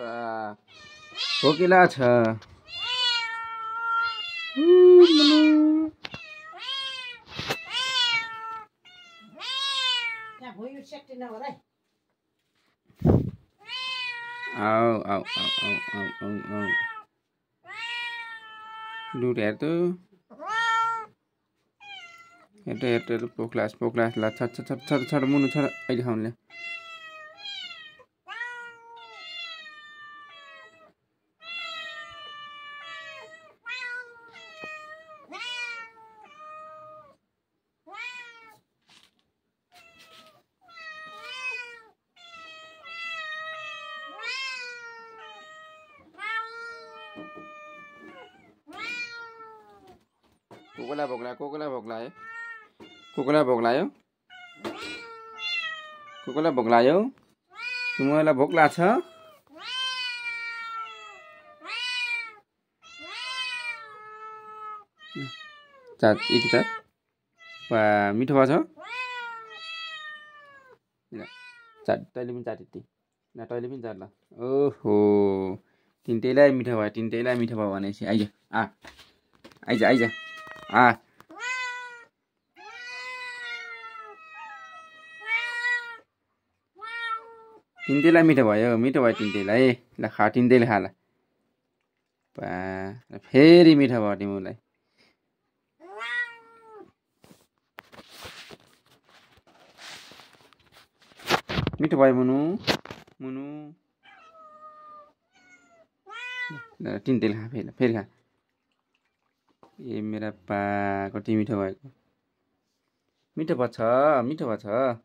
भोकिला छ आओ आओ आओ आओ आओ आओ आओ दूर हेर त हेर पोक्लास ला छ मुनु छ अहिले खाउनले कोकोला भोग्लायो तिमीलाई भोक लाग्छ चाट यति चाट मिठो भएको छ चाट तैँले पनि चाट यति ल तैँले पनि चाट ल ओहो तिनटैलाई मिठो भयो भनेपछि आइज आइज तिनटैलाई मिठो भयो तिनटैलाई ल खा तिनटैले खा ल फेरि मिठो भयो तिमीलाई मिठो भयो मुनु तिनटैले खा फेरि खा ए मेरा पा कति मिठो भएको मिठो भएको छ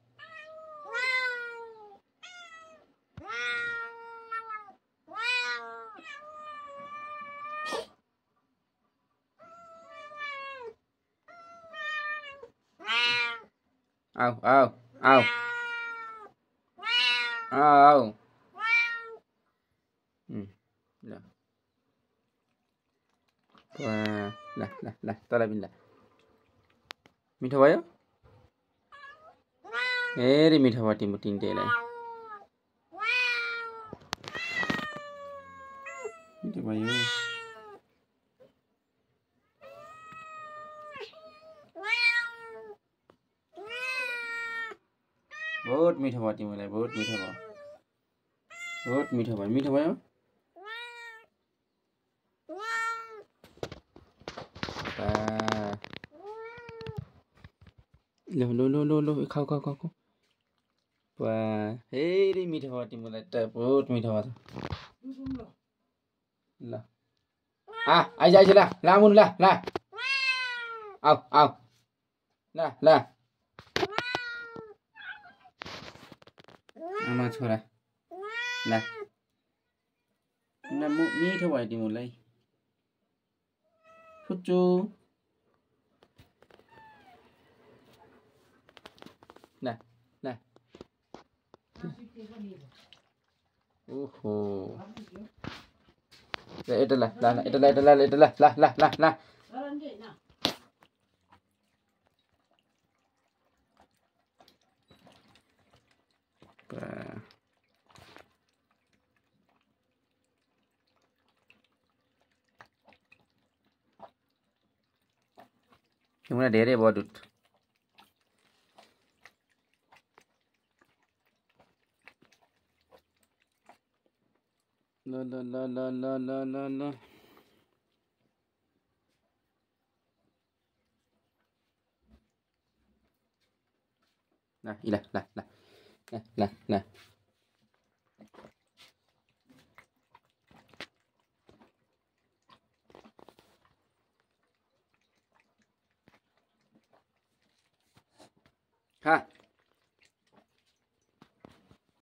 आओ ल तँलाई पनि ल मिठो भयो फेरि मिठो भयो तिम्रो तिनटैलाई मिठो भयो बहुत मिठो भयो तिमीलाई बहुत मिठो भयो लो खाऊ फेरि मिठो भयो तिमीलाई त बहुत मिठो भयो ल आइज ल मुनु ल आऊ ल आमा छोरा ल मिठो भयो तिमीलाई फुच्चु ल ओहो ल तिमीलाई धेरै भयो दुध ल खा